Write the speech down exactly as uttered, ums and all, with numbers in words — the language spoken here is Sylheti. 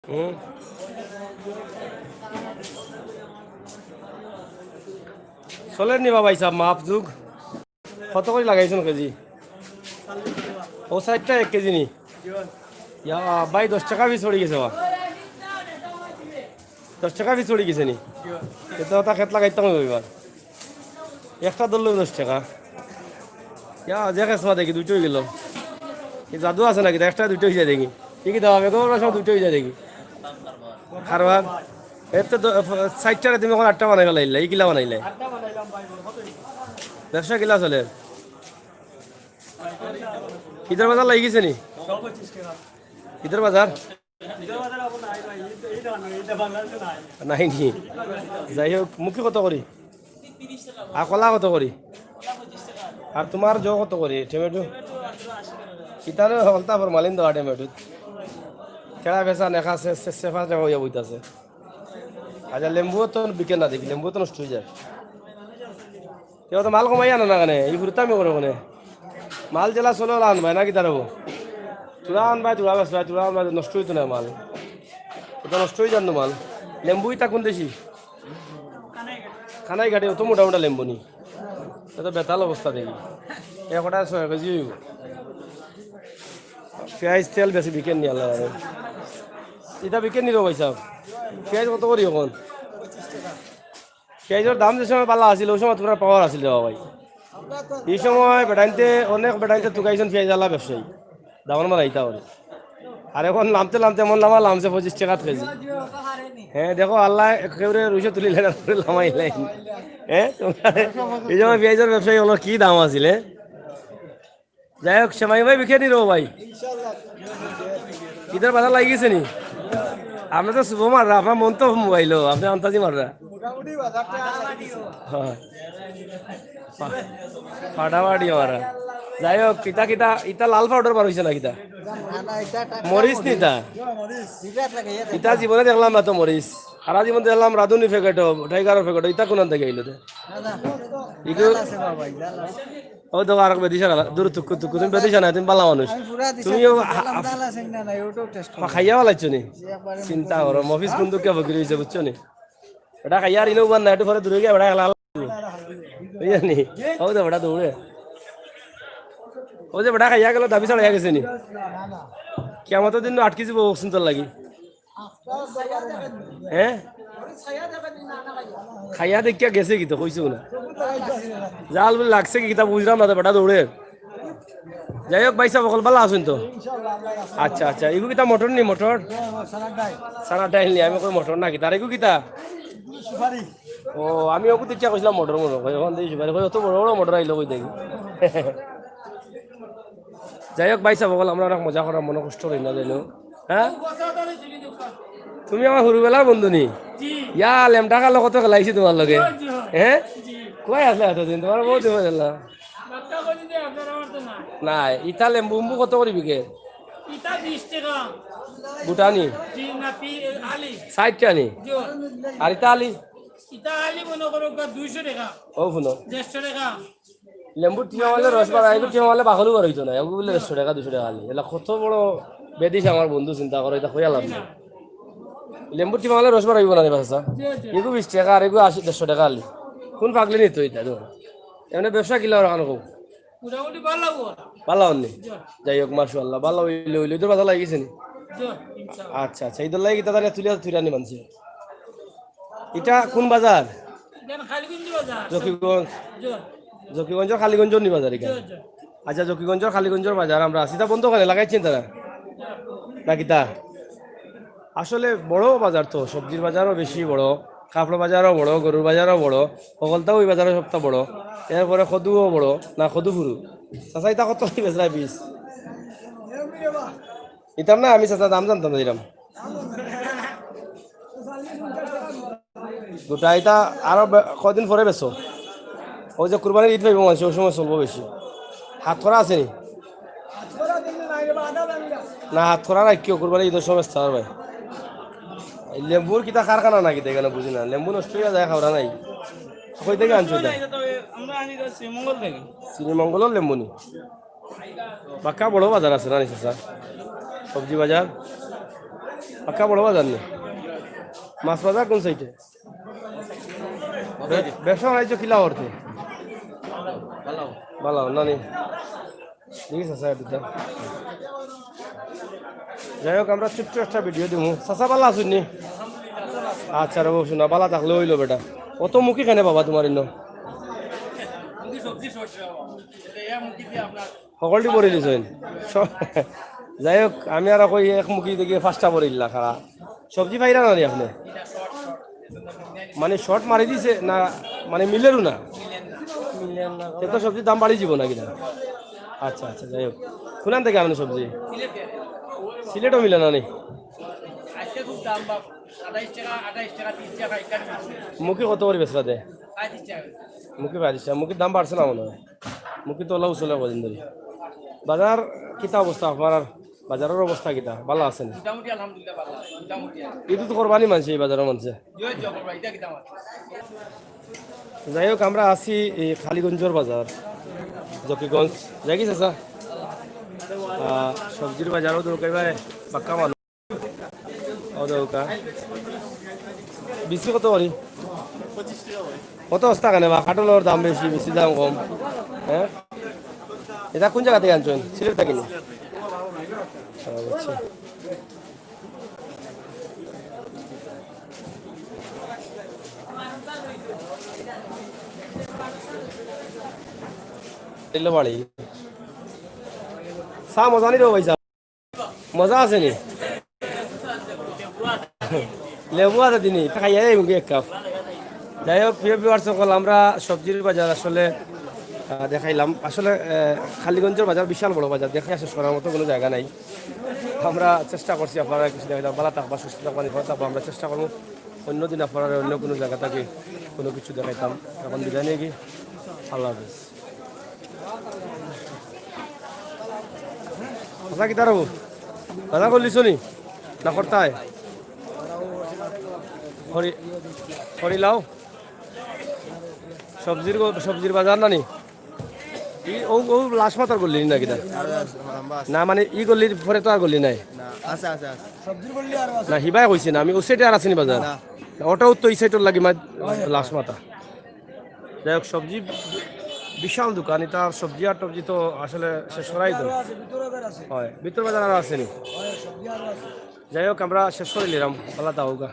হুম। চলের নি বা ভাইসাব, মাফ যুগ। কত করি লাগাইছইন কেজি? ও চাইরটা এক কেজি নি? ইয়া ভাই, দশ টেকা পিস পড়ি গেছে বা। দশ টেকা পিস পড়ি গেছে নি? এত অতা খেত লাগাইতাম অইবো এবার। একটা ধরলেও দশ টেকা। ইয়া, যে খেসমা দেখি, দুইটা অই গেল। ই জাদু আছে নাকি? একটা দুইটা অই যায় দেখি। ই কিতা, বেগুন বড়ার সময় দুইটা অই যায় দেখি। কারবার। এর তো দ-, চাইরটারে তুমি অখন আটটা বানাই ফালাইলা, ই কিলা বানাইলা? ব্যবসা কিলা চলের? ইতার বাজার লাগি গেছে নি? ইতার বাজার? নাই নি? যাই হোক, মুখি কত করি? আর কলা কত করি? আর তুমার জো কত করি? টমেটো? ইতারে হকলতা ফরমালিন দেওয়া টমেটো। কেড়া বেচা নেখা সে, সে, সেফা নেখা অইয়া বইতাছে। আচ্ছা, লেম্বু তো বিকে না দেখি, লেম্বু তো নষ্ট অই যায়। কেউ তো মাল কমাই আনো না কেনে? ই ফুরুতামি করো কেনে? মাল যেলা চলে ওলা আনবায় না কিতা রে বা? থুড়া আনবায়, থুড়া বেচবায়, থুড়া আনবায়, নষ্ট অইতো না মাল। ইতা নষ্ট অই যার না মাল। লেম্বু ইতা কুন দেশি? কানাই ঘাটে অত মোটা মোটা লেম্বু নি। ইতা তো বেতাল অবস্থা দেখি। একটা ছয় কেজি অইবো। পিয়াজ তেল বেশি বিকের নি আল্লাহ জানে। ইতা বিকের নি রে ভাইসাব? পিয়াজ কত করি অখন? পিয়াজর দাম যে সময় ভালা আছিল, অউ সময় তুমরার power আছিল রে বা ভাই। ই সময় বেটাইন্তে, অনেক বেটাইন্তে তুকাইছইন পিয়াজ আলা ব্যবসায়ী। দামান মারা ইতা করি। আর অখন লামতে লামতে এমন লামা লামছে পঁচিশ টেকাত কেজি। হে, দেখো আল্লায় কেউরে রুইশো তুলিলাইন, লামাইলাইন। হে, তুমরা ই সময় পিয়াজর ব্যবসায়ী অকলর কি দাম আছিল, হে? যাই হোক, সেমাই ভাই বিকে নি রে বা ভাই? ইতার বাজার লাগি গেছে নি? আপনে তো শুভ মাররা, আপনার মন তো মোবাইল, আপনে আন্তাজি মাররা। মোটামুটি বাজারটা আর লাগি গেছে। হ্যাঁ। ফা-, ফাটাফাটি মারা। যাই হোক, কিতা কিতা, ইতা লাল পাউডার বার অইছে না কিতা? না, না, এটা টাটকা মরিচ নি মরিচ। ইতা? বিরাট লাগে, ইয়ে ইতা দেখো। জীবনে দেখলাম না তো মরিচ। সারা জীবন দেখলাম রাধুনি প্যাকেটও, টাইগারর প্যাকেটও, ইতা কুনান থাকি আইলো তে? না, না। ইগু জাল আছে বাবা, জাল আছে। ও দেখো আরক বেদিশা গেলা, দূর তুকু তুকু, তুমি বেদিশা না, তুমি বালা মানুষ। আমি পুরা দিশা তুমিও দেখলাম, হা-, জাল আছে না, না, YouTube test করো। খাইয়া ফালাইছো নি? জি, একবারে চিন্তা করো, মফিজ কুন দুঃখে ফকির অইছে, বুঝছো নি? বেটা খাইয়া আর ইনো উবার না, একটু পরে দূরে গিয়া বেটা খেলা। বুঝলে নি? ও যে বেটা দৌড়ে। ও যে বেটা খাইয়া গেল, দাবি ছাড়াইয়া গেছে নি? কিয়ামতর দিন আটকি যাইবো, অউ চিন্তার লাগি। হে? খাইয়া দেখিয়া গেছে কিতা, কইছে না। জাল বুলি লাগছে কি কিতা বুঝলাম না তো, বেটা দৌড়ে। যাই হোক, ভাইসাব অকল বালা আছইন তো? আচ্ছা, আচ্ছা, ইগু কিতা মটর নি, মটর? সারা ডাইল নি, আমি কই মটর না কিতা, আর ইগু কিতা? ও, আমি অগু দেখিয়া কইছিলাম মটর মনে কয়, অখন দেখি সুপারি কয়, অত বড় বড় মটর আইলো কই দেখি। যাই হোক, ভাইসাব অকল, আমরা অনেক মজা করার, মনো কষ্ট অইলো না যেন। হে? তুমি আমার হুরুবেলার বন্ধু নি? ইয়া, লেমটা কালো কত খেলাইছি তুমার লগে। হে? কই আছলা অতদিন? তুমার বহুত দিন অইলো না। না, ইতা লেম্বু উম্বু কত করি বিকে? ইতা বিশ টেকা। গুটা নি? জি, না, পি-, আলি। ষাইট টেকা নি? জি। আর ইতা আলি? ইতা আলি মনো করো গা দুইশো টেকা। ও হুনো। দেড়শো টেকা। লেম্বুর টিপা মারলে রস বাড়া, এগুর টিপা মারলে বাকলও বার অইতো না। এগু বুলে দেড়শো টেকা, দুইশো টেকা আলি। এলা কত বড় বেদিশা আমার বন্ধু, চিন্তা করো, ইতা কইয়া লাভ নাই। লেম্বুর টিপা মারলে রস বার অইবো না রে বা চাচা। জি, জি। এগু বিশ টেকা আর এগু আশি, দেড়শো টেকা আলি। কুন পাগলে নিতো ইতা, দেখো। এমনে ব্যবসা কিলা অর কানো কও? মোটামুটি বালা অর। বালা অর নি? জি। যাই হোক, মাশাআল্লাহ, বালা অইলে অইলে। ইদর বাজার লাগি গেছে নি? জি, ইনশাআল্লাহ। আচ্ছা, আচ্ছা, ইদর লাগি কিতা জানি তুলিয়া থুইরা নি মানষে। ইটা কুন বাজার? ইখান কালীগঞ্জ বাজার। জকিগঞ্জ। জি। জকিগঞ্জর কালীগঞ্জর নি বাজার ইখান? জি, জি। আচ্ছা, জকিগঞ্জর কালীগঞ্জর বাজার আমরা আছি। ইতা বন্ধ কেনে লাগাইছইন তারা? না কিতা? আসলে বড় বাজার তো, সবজির বাজারও বেশি বড়, কাপড়র বাজারও বড়, গরুর বাজারও বড়, হকলতাউ ই বাজারও সবটা বড়। এরপরে কদুও বড়, না কদু ফুরু। চাচা, ইতা কত লাগি বেচরা পিস? ইতার না, আমি চাচা দাম জানতাম না এরাম। গোটা ইতা আরো বে-, কয়দিন পরে বেচো। অউ যে কুরবানির ইদ পাইবো মানষে, অউ সময় চলবো বেশি। হাতকরা আছে নি? না, হাতকরা রাখিও, কুরবানির ইদর সময় বেচতায় ভাই। এই লেম্বুর কিতা কারখানা না কিতা, ইখানো বুঝি না। লেম্বু নষ্ট অইয়া যায়, খাওরা নাই। কই থাকি আনছো ইতা? আমরা আনি শ্রীমঙ্গল থাকি। শ্রীমঙ্গলর লেম্বু নি? বাক্কা বড় বাজার আছে না নি চাচা? সবজি বাজার। পাক্কা বড় বাজার নি? মাছ বাজার কোন সাইডে? ব্যবসা বাণিজ্য কিলা করতে? ভালা না নি? ঠিক আছে, স্যার, এটা। যাই হোক, আমরা ছোট্ট একটা ভিডিও দিমু। চাচা, ভালা আছইন নি? আচ্ছা, রবো, শোনা, ভালা থাকলে অইলো বেটা। অত মুখী কেনে বাবা তুমার ইনো? হকলটি ভরি দিছইন। স-, যাই হোক, আমি আর কই এক মুখী দেখি পাঁচটা ভরিলা খাড়া। সবজি পাইরা না নি আপনে? মানে শর্ট মারি দিছে না, মানে মিলেরও না? তে তো সবজির দাম বাড়ি যাব না কিনা? আচ্ছা, আচ্ছা, যাই হোক। কোনান থাকি আনইন সবজি? সিলেটও মিলে না নি? মুখী কত করি বেচরা দে? মুখী পঁয়ত্রিশ টেকা। মুখীর দাম বাড়ছে না মনে হয়। মুখী তো অলা উছলে কদিন ধরি। বাজার কিতা অবস্থা আপনার? বাজারর অবস্থা কিতা? ভালা আছে নি? মোটামুটি আলহামদুলিল্লাহ ভালা, মোটামুটি। ইদো তো কুরবানি মানষে, ই বাজারো মানষে। যাই হোক, আমরা আছি এই কালীগঞ্জর বাজার, জকিগঞ্জ। যাই কি চাচা? আহ, সবজির বাজারও দরকার ভাই, পাক্কা মানুষ। ও দরকার। বিচি কত করি? কত সস্তা কেনে বা? কাঠলর দাম বেশি, বিচির দাম কম। হ্যাঁ, এটা কোন জাগা থাকি আনছইন? সিলেট থাকি নি? ও, আচ্ছা। এলো বাড়ি। চা মজা নি রে ভাই, চা? মজা আছে নি? লেবু আছে দিনি, খাইয়া যাই মুখে এক কাপ। যাই হোক, প্রিয় ভিউয়ার্স সকল, আমরা সবজির বাজার আসলে, আহ, দেখাইলাম। আসলে, আহ, কালীগঞ্জর বাজার বিশাল বড় বাজার, দেখাইয়া শেষ করার মতো কোনো জায়গা নাই। আমরা চেষ্টা করছি আপনারা কিছু দেখাইতাম। ভালা থাকবা, সুস্থ থাকবা, নিরাপদ থাকবা। আমরা চেষ্টা করমু অন্য দিন আপনারা অন্য কোনো জায়গা থাকি কোনো কিছু দেখাইতাম। এখন বিদায় নিয়ে কি, আল্লাহ হাফেজ। আচ্ছা, কিতা রবো? বাজার করলিছো নি? না করতায়? করি, করিলাও। সবজির গো-, সবজির বাজার না নি? ই ও, ও লাশ মাথার গল্লি নি না কিতা? না, মানে ই গল্লির পরে তো আর গল্লি নাই। না, আছে, আছে, আছে। না, হিবায় কইছি না, আমি ও সাইডে আর আছে নি বাজার? না। না, ওটাও তো ই সাইডর লাগি মা-, লাশ মাথা। যাই হোক, সবজি বিশাল দোকান, এটা সবজি আর টবজি তো আসলে শেষ করাই তো। আরো আছে, ভিতরে আবার আছে। হয়, ভিতর বাজার আরো আছে নি? হয়, সবজি আরো আছে। যাই হোক, আমরা শেষ করি নিলাম, আল্লাহ দাওগা।